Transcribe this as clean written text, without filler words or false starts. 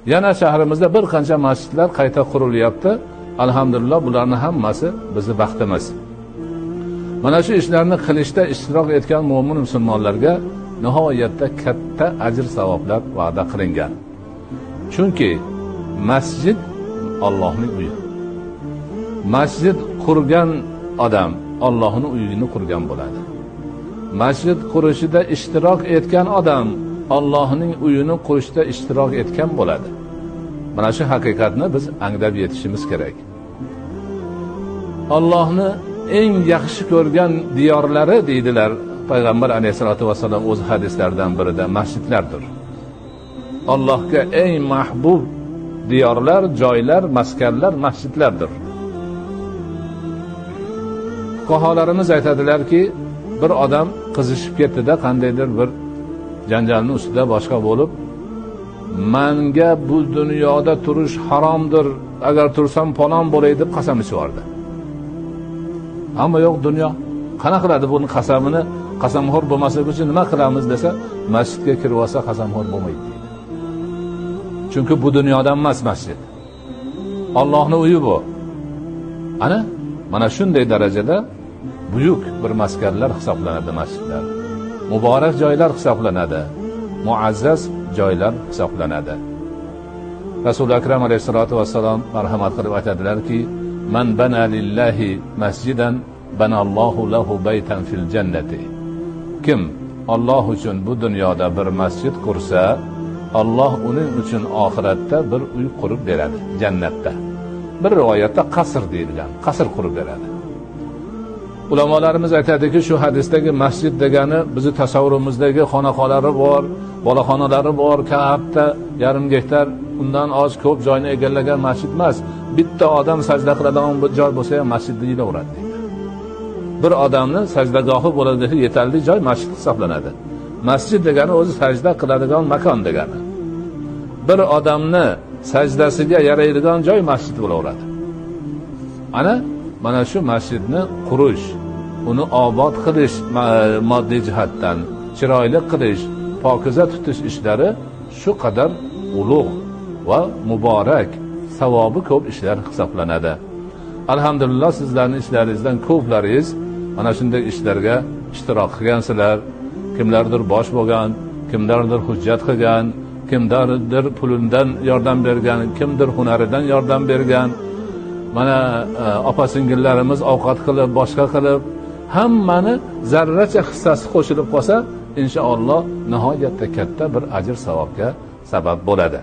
Yana shahrimizda bir qancha masjidlar qayta qurilyapti. Alhamdulillah, bularning hammasi bizni baxtimiz. Mana shu ishlarni qilishda ishtirok etgan mo'min musulmonlarga nihoyatda katta ajr savoblar va'da qilingan. Chunki masjid Allohning uyi. Masjid qurgan odam Allohning uyini qurgan bo'ladi. Masjid qurishida ishtirok etgan odam Allohning uyini qurishda ishtirok etgan bo'ladi. Mana shu haqiqatni biz anglab yetishimiz kerak. Allohni eng yaxshi ko'rgan diyorlari deydilar Payg'ambar alayhisolatu vasallam o'z hadislaridan birida masjidlardir. Allohga eng mahbub diyorlar, joylar, maskanlar masjidlardir. Fuqarolarimiz aytadilarki, bir odam qizishib ketdi-da, qandaydir bir janjalning ustida boshqa bo'lib, manga bu dunyoda turish haromdir, agar tursam falon bo'lay deb qasam ichib yubordi. Ammo yo'q dunyo. Qana qiladi buni qasamini? Qasamxo'r bo'lmasligi uchun nima qilamiz desa, masjidga kirib olsa qasamxo'r bo'lmaydi deydi. Chunki bu dunyodan emas masjid. Allohning uyi bu. Ana mana shunday darajada buyuk bir maskanlar hisoblanadi masjidlar. Muborak joylar hisoblanadi. Muazzaz joylar hisoblanadi. Rasuli Akram alayhisolatu vassalom marhamat qilib aytadilarki, man bana lillahi masjidan banallohu lahu baytan fil jannati. Kim Alloh uchun bu dunyoda bir masjid qursa, Alloh uning uchun oxiratda bir uy qurib beradi, jannatda. Bir rivoyatda qasr deyilgan, qasr qurib beradi. Ulamolarimiz aytadiki, shu hadisdagi masjid degani bizi tasavvurimizdagi xonaqolari bor, boloxonalari bor, katta yarim gektar, undan oz ko'p joyni egallagan masjid emas. Bitta odam sajda qiladigan bir joy bo'lsa ham masjid deyilaveradi deydi. Bir odamni sajdagohi bo'ladi yetarli joy masjid hisoblanadi. Masjid degani o'zi sajda qiladigan makon degani. Bir odamni sajdasiga yaraydigan joy masjid bo'laveradi. Ana mana shu masjidni qurish, uni obod qilish moddiy jihatdan, chiroyli qilish, pokiza tutish ishlari shu qadar ulug' va muborak, savobi ko'p ishlar hisoblanadi. Alhamdulillah, sizlarning ishlaringizdan ko'plaringiz mana shunday ishlarga ishtirok qilgansizlar. Kimlardir bosh bo'lgan, kimlardir hujjat qilgan, kimlardir pulidan yordam bergan, kimdir hunaridan yordam bergan. Mana opa singillarimiz ovqat qilib, boshqa qilib, hammani zarracha hissasi qo'shilib qolsa, inshaalloh nihoyatda katta bir ajr savobga sabab bo'ladi.